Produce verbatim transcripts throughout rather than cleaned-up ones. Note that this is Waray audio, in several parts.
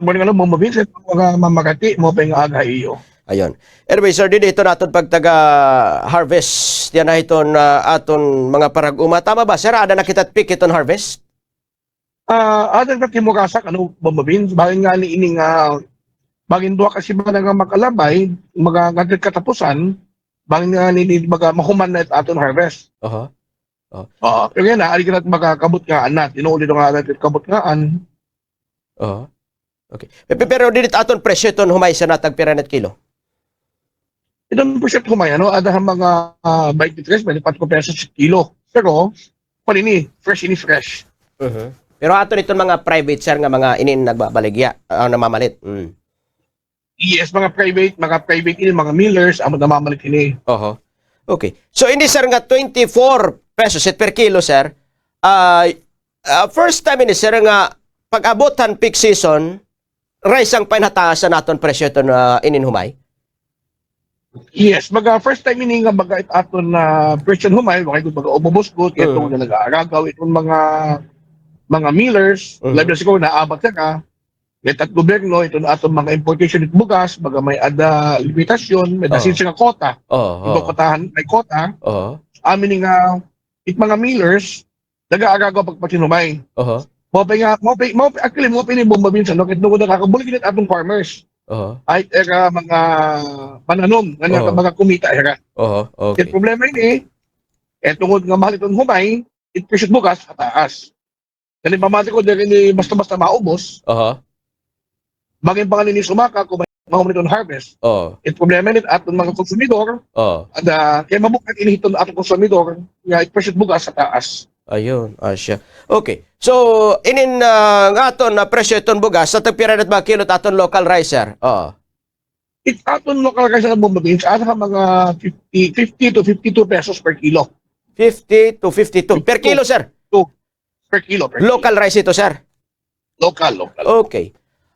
Morning, ano, Bombo Vincent, mga mamakati, maupay nga aga ha iyo. Ayon. Anyway, sir, didi hiton aton pagtaga-harvest, yana hiton, ah, aton mga parag-uma. Tama ba, sir? Ada na kita peak hiton harvest? Ah, ada na kita timurasak, ano, Bombo Vince. Bangin ngani ini nga, bangin duha ka semana nga makalabay, mga ngadto katapusan, bangin ngani ini, baga mahuman na it aton harvest. Aha. Oh. Oo, pero yana, adi kita makakabutngaan na. Tinuod ito nga, kabutngaan. Oo. Okay. Pe-, pe-, pero didi it aton presyo iton humay, sir, na tagpira na it kilo? Iton presyo it humay, ano, ada ha mga, ah, twenty-three, twenty-four pesos it kilo. Pero, pa ini, fresh ini, fresh. Mhm. Pero aton iton mga private, sir, nga mga inin nagbabaligya, ah, namamalit. Mm. Yes, mga private, mga private ini, mga millers, amo namamalit ini. Oho. Okay. So, ini, sir, nga twenty-four pesos it per kilo, sir. Ah, ah, first time ini, sir, nga pag-abot han peak season, rice ang painhataas an aton presyo iton, ah, inin humay? Yes, baga first time ini nga baga it aton, ah, presyo hin humay, wa kay gud baga umubos gud, kay Mm. tungod nga nag-aaragaw iton mga, mga millers, Mhm. labi na siguro naabat ka, May tat gobyerno, iton aton mga importation it bugas, baga may-ada limitasyon, may-ada Oh. siring nga quota. Oh, oh. Iba quotahan, may quota. Oh. Amin nga, it mga millers, nag-aaragaw pagpatinumay. Oho. Maupay nga, maupay, maupay, actually, maupay ini Bombo Vince, no? Kay tungod nakakabulig ini it aton farmers. Oho. Ay, ira mga pananom, nga Oho. mga kumita, ira. Oho, okay. It problema ini, eh, tungod nga mahal iton humay, it presyo it bugas, hataas. Kani pamati ko, diri ini basta-basta maubos. Aha. Bangin pa ngani ini sumaka kon may mahuman iton harvest. Oo. It problema ini aton mga konsumidor. Oo. Ada, kay mabug-at ini hiton aton konsumidor nga it presyo it bugas hataas. Ayun, asya. Okay. So, inin, ah, nga aton nga presyo iton bugas, sa tagpira na it mga kilo it aton local rice, sir? Oo. It aton local rice nga Bombo Vince, asa ka mga fifty, fifty to fifty-two pesos per kilo. Fifty to fifty-two. Per kilo, sir? Two. Per kilo, per kilo. Local rice ito, sir? Local, local. Okay.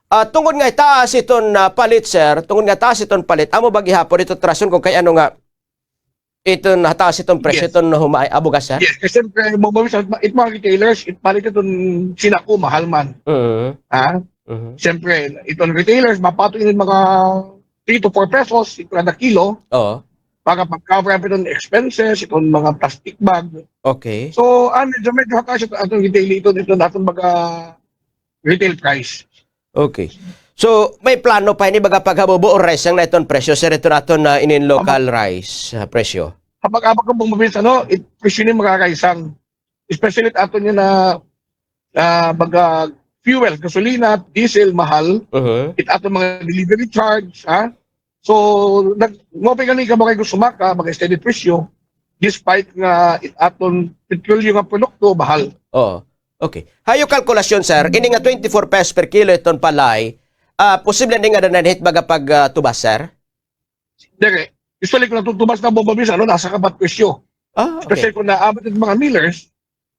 Ah, tungod nga taas iton, ah, palit, sir, tungod nga taas iton palit, amo ba gihapon ito it rason kon kay ano nga iton hataas iton presyo Yes. iton humay, ah, bugas, sir? Yes, kasi siyempre, mo-, mo-, it mga retailers, it palit iton sinako, mahal man. Mhm. Ha? Mhm. Siyempre, iton retailers, mapato ini mga three to four pesos, it kada kilo. Oo. Para pag-cover up iton expenses, iton mga plastic bag. Okay. So, ah, medyo, medyo hataas iton aton retail, iton, iton aton mga retail price. Okay. So, may plano pa ini baga paghabubo o rice ang na iton presyo, sir, iton aton na inin local Aba. rice, ah, presyo? Habag-habag ko pong mabilis, ano, it, presyo ni mga rice ang, especially it aton nga na, ah, baga fuel, gasolina, diesel, mahal. Mhm. It aton mga delivery charge, ha? So, nag-, mo pa gani ka ba kay gusto maka, mag-steady presyo, despite nga it aton petrolyo nga produkto, mahal. Oo. Okay. Ha iyo kalkulasyon, sir, ini nga twenty-four pesos per kilo iton palay, ah, posible ini nga ada na hit baga pag, ah, tubas, sir? Diri. Usually, kung natutubas na bomba, ano, nasa kapat presyo. Ah, okay. Especially kung naabot it mga millers,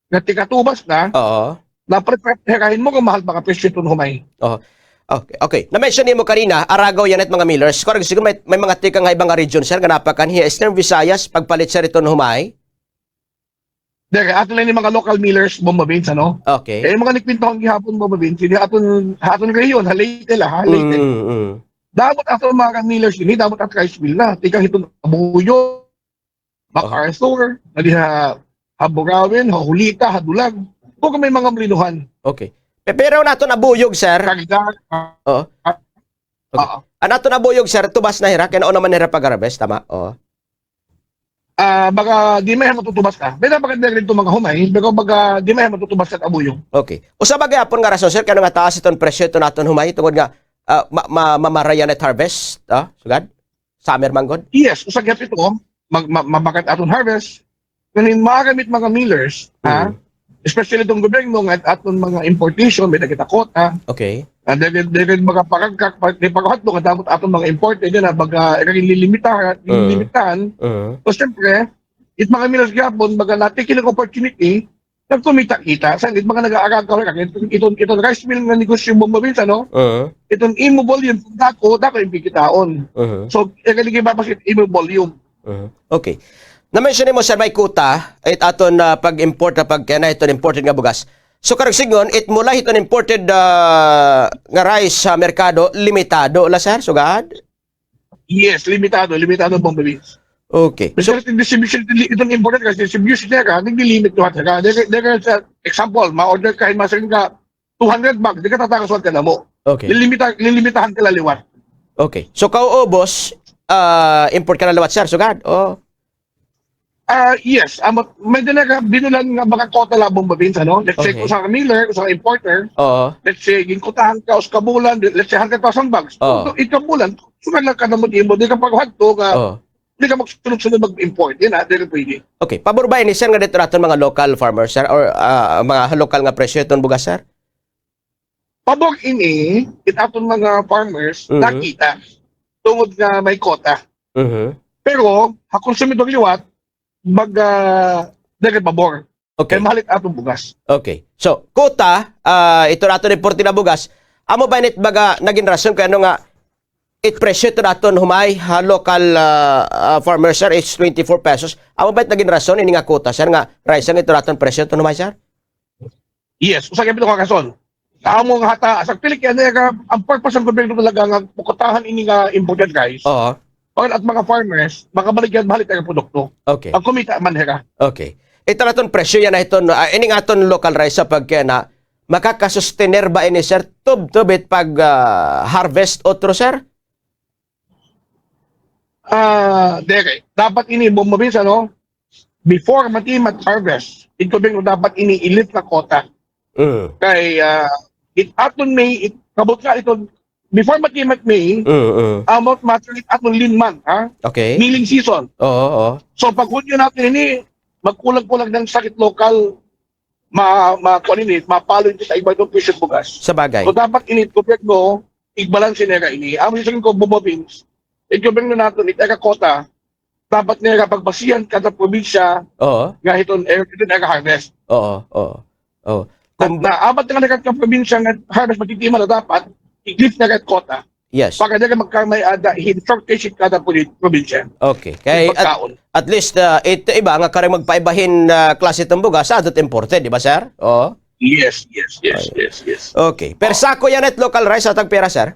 nga tikatubas na, Oo. na pre-, pre-, hirahin mo kung mahal pa ka presyo iton humay. Oo. Okay, okay. Na-mention nimo kanina, aragaw yana it mga millers. Kuan, siguro may, may mga tikang ha iba nga region, sir, nga napakanhi, Eastern Visayas, pagpalit, sir, iton humay? Diri, aton la ini mga local millers, Bomba Vince, ano? Okay. Kay mga nagpintahan gihapon, Bomba Vince, ini aton, aton rehiyon, ha Leyte la, ha Leyte. Mm, mm. Dapat aton mga millers ini, dapat at rice mill na. Tikang hiton Abuyog, MacArthur, nadi ha, ha Burauen, ha Julita, ha Dulag. Kung may mga molinuhan. Okay. Pe-, pero naton Abuyog, sir. Carigara. Oo. Ah, okay. Oo. An aton Abuyog, sir, tubas na hira, kay nauna man hira pag-harvest, tama? Oo. Ah, baga di man hira matutubas ka. Pero baga diri didto mga humay, pero baga di man hira matutubas ka Abuyog. Okay. Usa ba gihapon nga rason, sir, kay ano nga taas iton presyo iton aton humay, tungod nga, ah, ma-, ma-, mamarayan it harvest, ah, sugad? Summer man gud? Yes, usa gihap ito, mag-, ma-, mabakat aton harvest. Kani maaram it mga millers, ha? Mm. Especially itong gobyerno nga aton mga importation, may-ada kita quota. Okay. Ah, diri, diri makaparagkak, pa-, di paghatlo nga dapat aton mga imported, yun, ah, baga, ira ginlilimita-, Mm. ginlilimitahan. Mm. So, siyempre, it mga millers gihapon, baga, na-take it opportunity, nagkumita-kita. Sa it mga nag-aaragaw, iton, iton, iton rice mill nga negosyo mo, Vince, ano? Uh-huh. Iton imo volume, kung dako, dako it kikitaon. Uh-huh. So, ira ginbabasit imo volume. Uh-huh. Okay. Na-mention nimo, sir, may quota, it aton, ah, pag-import, ah, pag, kay na iton imported nga bugas. So, karuyag sidngon, it mula hiton imported, ah, nga rice ha merkado, limitado la, sir, sugad? Yes, limitado, limitado, Bomba Vince. Okay. So, it distribution, it imported rice, distribution niya ka, nagli-limit liwat ka. Diri, diri, sa example, ma-order ka, masagin ka, two hundred bags, diri ka tatakas liwat kadamo. Okay. Lilimita-, lilimitahan ka la liwat. Okay. So, kaubos, ah, import ka na liwat, sir, sugad? Oh. Ah, yes. Amo, may-ada na ka binulan nga mga quota la, Bomba Vince, ano? Let's say, okay, kung usa ka miller, usa ka importer, oo, let's say, ginkotahan ka, usa ka bulan, let's say, hundred thousand bags. Oo. Ikaw bulan, sugad la kadamo it imo, diri ka pagkuha adto nga, oo, diri ka magsunod-sunod mag-import. Yana, diri pwede. Okay. Pabor ba ini, sir, nga didto aton mga local farmers, sir? Or, ah, mga lokal nga presyo iton bugas, sir? Pabor ini, it aton mga farmers, mhm, nakita. Tungod nga may quota. Mhm. Pero, ha konsumidor liwat, baga, diri pabor. Okay. Kay mahal it aton bugas. Okay. So, quota, ah, iton aton imported nga bugas, amo ba ini it baga nagin rason kay ano nga it presyo iton aton humay ha local, ah, ah, farmer, sir, is twenty-four pesos? Amo ba it nagin rason ini nga quota, sir, nga rise an iton aton presyo iton humay, sir? Yes, usa ka pinaka rason. Amo nga hataas. Actually, kay ano, ang purpose han gobyerno talaga nga kukotahan ini nga imported rice. Oo. Para it mga farmers, makabaligya mahal it ira produkto. Okay. Pagkumita man hira. Okay. Iton aton presyo yana iton, ah, ini nga aton local rice, sir, pagkayana, makakasustener ba ini, sir, tubtob it pag, ah, harvest otro, sir? Ah, diri. Dapat ini, Bomba Vince, ano, before matiman it harvest, it gobyerno dapat ini i-lift nga quota. Mm. Kay, ah, it aton May, it, kabot nga iton, before matiman it May, mm, mm, amo it matter it aton lean month, ha? Okay. Milling season. Oo, oo. So, pag Hunyo naton ini, magkulang-kulang na it local ma-, ma-, kuan ini, mapalo ini ha iba nga presyo han bugas. Sabagay. So, dapat ini it gobyerno, igbalanse nira ini. Amo siring ko, Bomba Vince, it gobyerno naton, it ira quota, dapat nira pagbasihan kada probinsya, oo, nga hiton, eh, hiton ira harvest. Oo, oo, oo. Na, na, abat nga nira kada probinsya nga harvest, magtitima na dapat, i-lift nira it quota. Yes. Para diri magkamay-ada hin shortage kada puli-, probinsya. Okay. Kay at, pagkaon. At least, ah, it iba nga karuyag magpaiba hin, ah, klase iton bugas, adto it imported, di ba, sir? Oo. Yes, yes, yes, yes, yes. Okay. Per sako yana it local rice, ha tagpira, sir?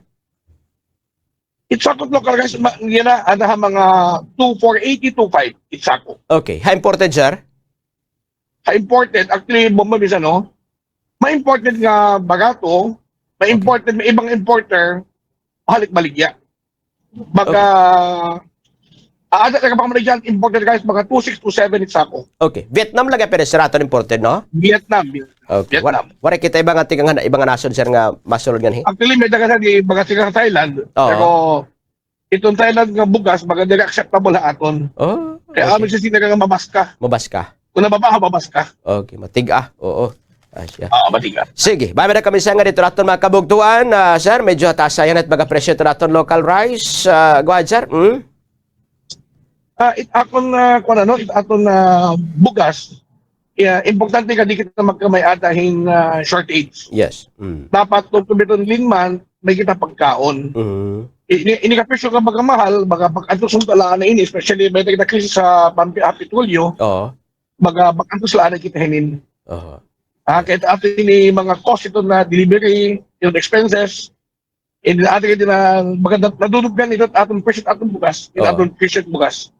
It sako it local rice, ma-, yana, ada ha mga two four eighty, two five, it sako. Okay. Ha imported, sir? Ha imported, actually, Bomba Vince, ano, may imported nga barato, may imported, may ibang importer, mahal it baligya. Baga, okay, ah, ada na kapamaligya, imported rice, mga two six, two seven it sako. Okay. Vietnam la gihap, sir, aton imported, no? Vietnam, Vietnam. Okay. Vietnam. Wa-, waray kita iba nga tikang han-, iba nga nasod, sir, nga masulod nganhi? Actually, may-ada gad, di, mga tikang Thailand, oo, pero iton Thailand nga bugas, baga diri acceptable ha aton. Oh, kay, okay, amo siring nira nga mabaska. Mabaska. Kon nababaha, mabaska. Okay, matig-a. Oo. Ah, siya. Oo, matig-a. Sige, may-ada kami, sir, nga didto ha aton mga kabugtoan. Ah, sir, medyo hataas yana it mga presyo hiton aton local rice. Ah, go ahead, sir. Hmm? Ah, it akon, ah, kuan, ano, it aton, ah, bugas. Yeah, importante nga di kita magkamay-ada hin, ah, shortage. Yes. Mm. Dapat tubtob iton lean month, may kita pagkaon. Mm. Ini, ini nga presyo nga baga mahal, baga pag-antos unta la anay ini, especially may nagkrisis ha pampi-, ha petrolyo, oo, baga pag-antos la anay kita hinin. Aha. Ah, kay aton ini mga cost iton nga delivery, iton expenses, and then aton ini nga baga na-, naduduggan iton aton presyo, aton bugas, iton, oo, aton presyo bugas.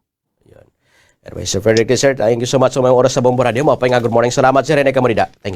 Ayan. Anyway, Sir Frederick, sir, thank you so much ha imo nga oras ha Bombo Radio. Maupay nga good morning. Salamat, sir. Hinay kamo dida. Thank you.